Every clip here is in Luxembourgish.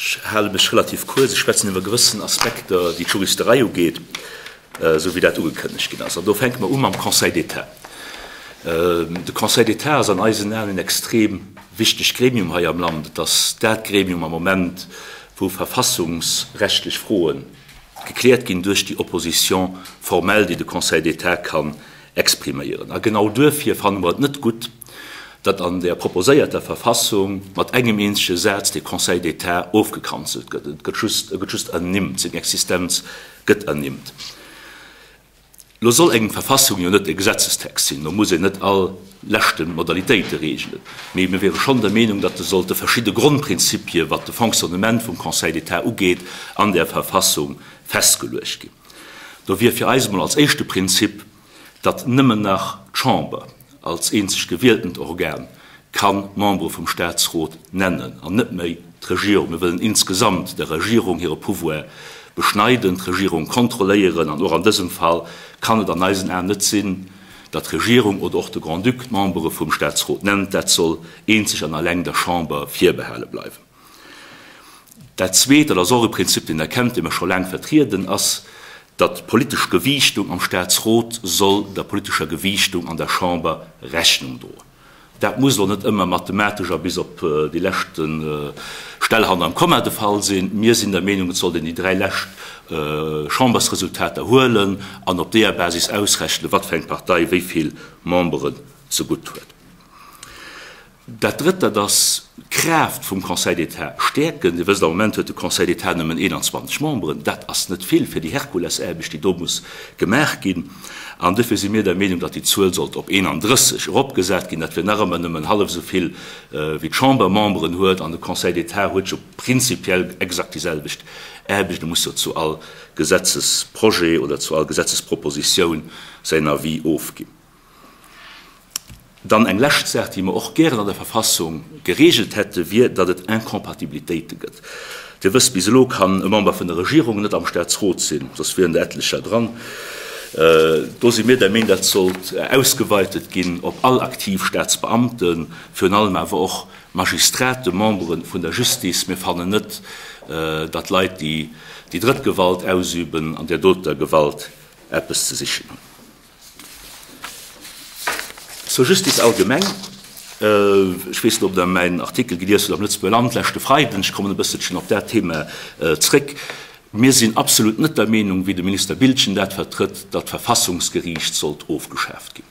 Ech hale mech relativ kuerz. Ech schwätzen iwwer gewëssen Aspekter, déi d'Juristerei ugeet, esou wéi dat ugekënnegt ginn ass. An do fänke mer u mam Conseil d'État. De Conseil d'État ass an eisen Aen en extrem wichtegt Gremium hei am Land. Et ass dat Gremium am Moment, wou verfassungsrechtlech Froe gekläert ginn duerch déi Opposition formelle, déi de Conseil d'État kann expriméieren. A genau duerfir fanne mer et net gutt, datt an där proposéierter Verfassung mat engem eenzege Saz de Conseil d'État ofgekanzelt gëtt. Et gëtt just, e gëtt just ernimmt, seng Existenz gëtt ernimmt. Lo soll eng Verfassung jo net e Gesetzestext sinn, do muss een net all leschte Modalitéite regelen, mee mir wiere schonn der Meenung, datt e sollte verschidde Grondprinzipie wat de Fonctionnement vum Conseil d'État ugeet, an där Verfassung festgeluecht ginn. Do wier fir eis emol als éischte Prinzip, datt nëmmen nach d'Chamber als eenzeg gewieltent Organ kann d'Membere vum Statsrot nennen an net méi d'Regierung. Mir wëllen insgesamt der Regierung hire Pouvoir beschneiden, d'Regierung kontrolléieren an och an dësem Fall kann et an eisen Aen net sinn, datt d'Regierung oder och de Grand-Duc d'Membere vum Statsrot nennt. Dat soll eenzeg an alleng der Chamber virbehale bleiwen. Dat Zweet, dat ass och e Prinzip, deen Der kennt, dee mer scho laang vertrieden, ass, datt d'politesch Gewiichtung am Statsrot soll der politescher Gewiichtung an der Chamber Rechnung droen. Dat muss elo net ëmmer mathematesch a bis op déi leschte Stell hanner am Komma de Fall sinn. Mir sinn der Meenung, et sollt een déi dräi lescht Chambersresultater huelen an op deeër Basis ausrechnen, wat fir eng Partei wéi vill Memberen zegutt huet. Dat Drëtt, dat ass d'Kraaft vum Conseil d'État stäerken. Dir wësst, am Moment huet de Conseil d'État nëmmen 21 Memberen. Dat ass net vill fir déi Herkulesaarbecht, déi do muss gemaach ginn. An duerfir si mir der Meenung, datt déi Zuel sollt op 31 eropgesat ginn. Dat wier nach ëmmer nëmmen hallef esou vill, wéi d'Chamber Memberen huet. An de Conseil d'État huet jo prinzipiell exakt déi selwecht Aarbecht. E muss jo zu all Gesetzesprojet oder zu all Gesetzespropositioun säin Avis ofginn. Dann eng lescht Saach, déi mer och gären an der Verfassung geregelt hätte, wier, datt et Incompatibilitéite gëtt. Dir wësst, bis elo kann e Member vun der Regierung net am Statsrot sinn, soss wieren der etlecher dran. Do si mir der Meenung, dat sollt ausgeweitet ginn op all aktiv Statsbeamten, virun allem awer och Magistraten, Membere vun der Justice. Mir fannen net, datt Leit, déi déi drëtt Gewalt ausüben, an där doter Gewalt eppes ze sichen hunn. Zur Justice allgemeng, Ech weess net, ob Der mäin Artikel gelies hutt am Lëtzebuerger Land leschte Freiden. Ech kommen e bësselchen op dat Thema zréck. Mir sinn absolut net der Meenung, wéi de Minister Biltgen dat vertrëtt, datt d'Verfassungsgeriicht sollt ofgeschaaft ginn.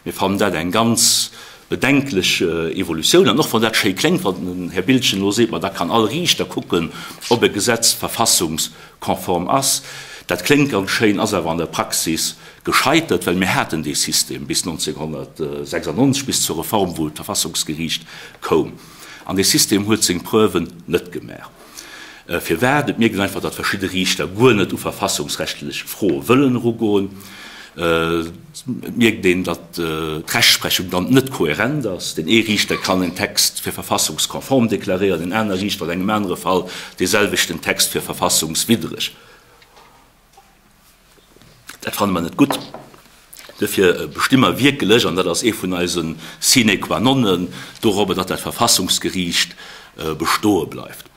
Mir fannen dat eng ganz bedenklech Evolutioun. An och wann dat schéi kléngt, wann den Här Biltgen elo seet, ma da kann all Riichter kucken, ob e Gesetz verfassungskonform ass, dat kléngt ganz schéin, ass awer an der Praxis gescheitert, well mir haten dee System bis 1996, bis zur Reform, wou d'Verfassungsgeriicht koum. An dee System huet seng Preuven net gemaach. Firwat? Et mierkt een einfach, datt verschidde Riichter guer net u verfassungsrechtlech Froe wëllen erugoen. Et mierkt een, datt d'Rechtsprechung dann net kohärent ass. Deen ee Riichter kann en Text fir verfassungskonform deklaréieren, en aner Riichter an engem anere Fall dee selwechten Text fir verfassungswiddreg. Dat fanne mer net gutt. Duerfir besti mer wierkelech, an dat ass ee vun eise Sine qua nonnen, dorobber, datt dat Verfassungsgeriicht bestoe bleift.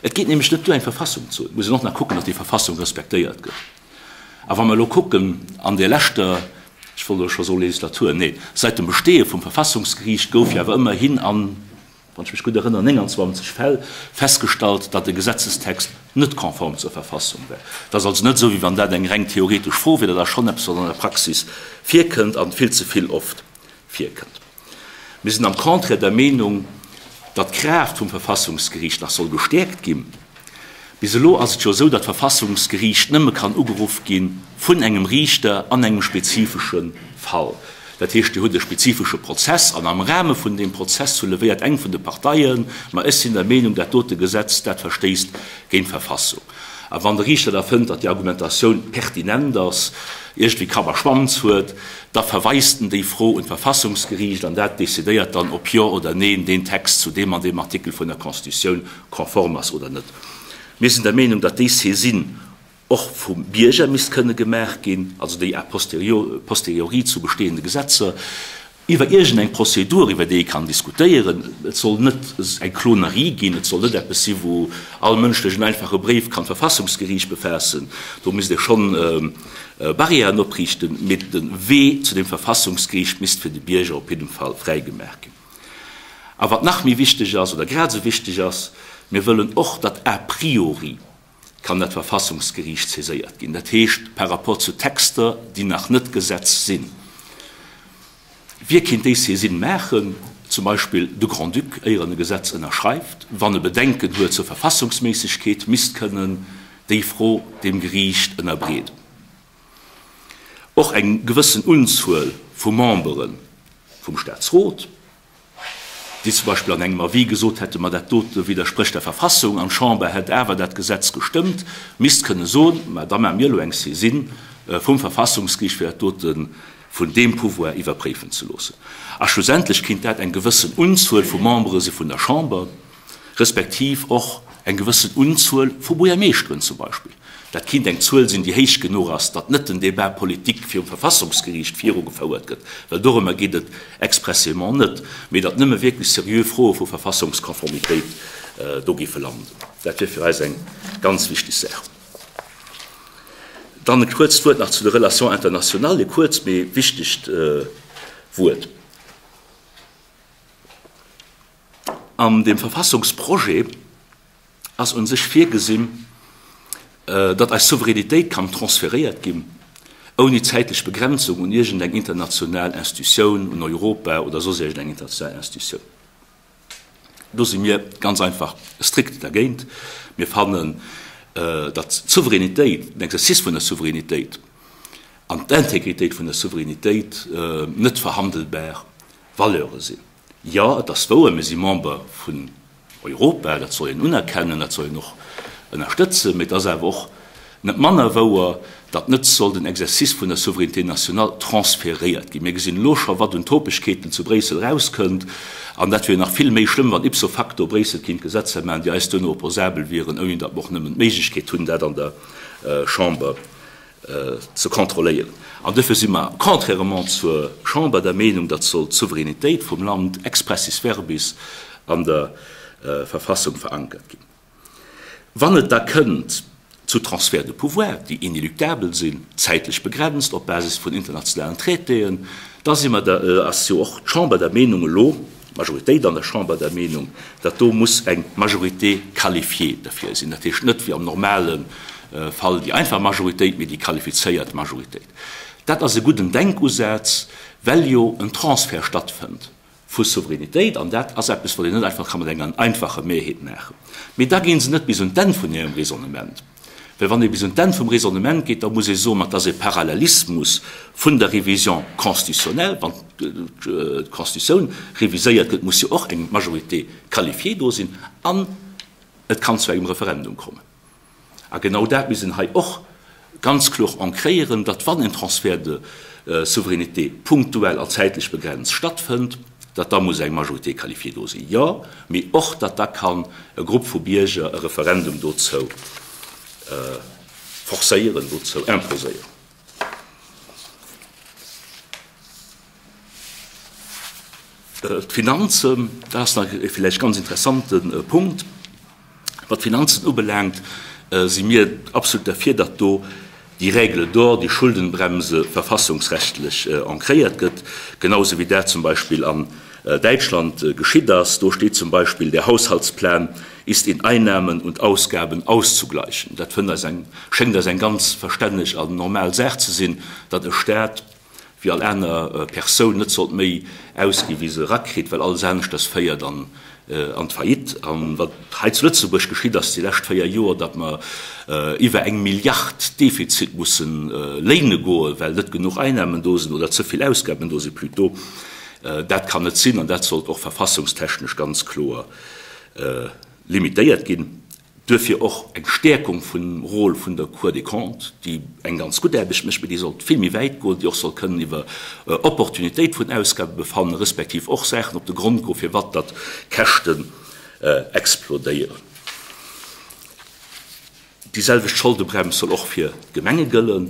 Et geet nämlech net duer, eng Verfassung ze hunn, et muss een och nach kucken, datt déi Verfassung respektéiert gëtt. A wa mer elo kucken, an där leschter, ech wollt elo scho soe Legislatur, nee, seit dem Besteeë vum Verfassungsgeriicht gouf jo awer ëmmerhin an, wann ech mech gutt erënneren, 29 Fäll festgestallt, datt e Gesetzestext net konform zur Verfassung wär. Et ass also net esou, wéi wann dat eng reng theoretesch Fro wier, dat ass schonn eppes, wat an der Praxis virkënnt an vill ze vill oft virkënnt. Mir sinn am Contraire der Meenung, datt d'Kraaft vum Verfassungsgeriicht nach soll gestäerkt ginn. Bis elo ass et jo esou, datt d'Verfassungsgeriicht nëmme kann ugeruff gi vun engem Riichter an engem spezifesche Fall. Dat heescht, Dir hutt e spezifesche Prozess an am Rahme vun deem Prozess soulevéiert eng vun de Parteien, ma ech sinn der Meenung, dat dote Gesetz, dat verstéisst géint d'Verfassung. A wann de Riichter da fënnt, datt déi Argumentatioun pertinent ass, iergendwéi Kapp a Schwanz huet, da verweist en déi Fro un d'Verfassungsgeriicht an dat decidéiert dann, ob jo oder neen deen Text zu deem an deem Artikel vun der Constitutioun konform ass oder net. Mir sinn der Meenung, datt déi Saisine och vum Bierger misst kënne gemaach ginn, also déi a posteriori zu bestehende Gesetzer. Iwwer iergend eng Prozedur, iwwer déi ee kann diskutéieren. Et soll net eng Klonerie ginn, et soll net eppes si wou all Mënsch duerch en einfache Bréif kann d'Verfassungsgeriicht befaassen. Do misst ee schonn Barrièren opriichten, mee de Wee zu dem Verfassungsgeriicht misst fir de Bierger op jidden Fall fräi gemaach ginn. A wat nach méi wichteg ass, oder grad esou wichteg ass, Mir wëllen och, datt a priori kann dat Verfassungsgeriicht saiséiert ginn, dat heescht par rapport zu Texter, déi nach net Gesetz sinn. Wie kinnt déi Saisine maachen? Zum Beispill de Grand-Duc, éier en e Gesetz ënnerschreift, wann e Bedenken huet zur Verfassungsméissegkeet, misst kënnen déi Fro dem Geriicht ënnerbreeden. Och eng gewëssen Unzuel vu Membere vum Staatsrot. déi zum Beispill an engem Avis gesot hätten, ma dat dote widdersprécht der Verfassung, an d'Chamber hätt awer dat Gesetz gestëmmt, misst kënne soen, ma da maache mir elo eng Saisine vum Verfassungsgeriicht, fir dat dote vun deem Pouvoir iwwerpréifen ze loossen. A schlussendlech kinnt dat eng gewëssen Unzuel vu Membere si vun der Chamber, respektiv och eng gewëssen Unzuel vu Buergermeeschteren zum Beispill. Dat kinnt eng Zuel sinn, déi héich genuch ass, datt net den Débat politique virum Verfassungsgeriicht virugefouert gëtt, well dorëmmer geet et expressément net, mee datt nëmme wierklech seriö Froe vu Verfassungskonformitéit do géife landen. Dat wier fir eis eng ganz wichteg Saach. Dann e kuerzt Wuert nach zu de Relations internationales, e kuerzt, mee wichtegt Wuert. An deem Verfassungsprojet ass u sech virgesinn, datt eis Souveränitéit kann transferéiert ginn, ouni zäitlech Begrenzung un iergendeng international Institutioun, un Europa oder soss iergendeng international Institutioun. Do si mir ganz einfach strikt dergéint. Mir fannen, datt d'Souveränitéit, den Exercice vun der Souveränitéit an d'Integritéit vun der Souveränitéit net verhandelbar Valeure sinn. Jo, et ass wouer, mir si Member vun Europa, dat soll een unerkennen, dat soll een och ënnerstëtzen, mee et ass awer och net manner wouer, datt net soll den Exercice vun der Souveraineté nationale transferéiert ginn. Mir gesinn elo scho wat un Topegkeeten zu Bréissel erauskënnt, an dat wier nach vill méi schlëmm, wann ipso facto Bréissel kinnt Gesetzer maachen, déi eis duerno opposabel wieren, ouni datt mer och nëmmen d'Méiglechkeet hunn, dat an der Chamber ze kontrolléieren. An duerfir si mer, contrairement zur Chamber, der Meenung, datt soll d'Souveränitéit vum Land expressis verbis an der Verfassung verankert ginn. Wann et da kënnt zu Transferts de pouvoir, déi inéluctabel sinn, zäitlech begrenzt, op Basis vun internationalen Traitéen, da si mer der, ass jo och d'Chamber der Meenung elo, d'Majoritéit an der Chamber der Meenung, datt do muss eng Majorité qualifiée derfir sinn, dat heescht net wéi am normale Fall déi einfach Majoritéit, mee déi qualifizéiert Majoritéit. Dat ass e gudden Denkusaz, well jo en Transfert stattfënnt vu Souveränitéit, an dat ass eppes, wat een net einfach ka mat enger einfacher Mehrheet maachen. Mee da gi se net bis un d'Enn vun hirem Raisonnement. Well wann ee bis un d'Enn vum Raisonnement geet, da muss ee soen, ma et ass e Parallelismus vun der Révision constitutionnelle. Wann d'Constitutioun reviséiert gëtt, muss jo och eng Majorité qualifiée do sinn an et kann zu engem Referendum kommen. A genau dat misst een hei och ganz kloer ancréieren, datt wann en Transfert de souveraineté punktuell a zäitlech begrenzt stattfënnt, datt da muss eng Majorité qualifiée do sinn, jo, mee och datt da kann e Grupp vu Bierger e Referendum dozou forcéieren, dozou imposéieren. D'Finanzen, dat ass nach e villäicht ganz interessante Punkt. Wat d'Finanzen ubelaangt, si mir absolut derfir, datt do déi Règle d'or, déi Schuldenbremse verfassungsrechtlech ancréiert gëtt, genau esou wéi dat zum Beispill an Däitschland geschitt ass. Do steet zum Beispill, Der Haushaltsplan ist in Einnahmen und Ausgaben auszugleichen. Dat fënnt eis eng, schéngt eis eng ganz verstänneg an normal Saach ze sinn, datt e Stat, wéi all aner Persoun, net sollt méi ausgi wéi se erakritt, well alles aneschters féiert an d'Faillite. A wat hei zu Lëtzebuerg geschitt ass déi lescht 4 Joer, datt mer iwwer eng Milliard Defizit mussen léine goen, well net genuch Einnahmen do sinn oder ze vill Ausgaben do si plutôt, dat kann net sinn an dat sollt och verfassungstechnesch ganz kloer limitéiert ginn. Duerfir och eng Stäerkung vum Rôle vun der Cour des Comptes, déi eng ganz gutt Aarbecht mécht, mee déi sollt vill méi wäit goen, déi och soll kënnen iwwer Opportunitéit vun Ausgabe befannen, respektiv och Saachen op de Grond goen, firwat datt Käschten explodéieren. Déi selwecht Scholdebrems soll och fir d'Gemenge gëllen.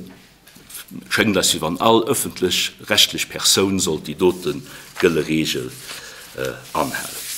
Et schéngt eis, wéi wann all ëffentlech rechtlech Persoun sollt déi dote gëlle Regel anhalen.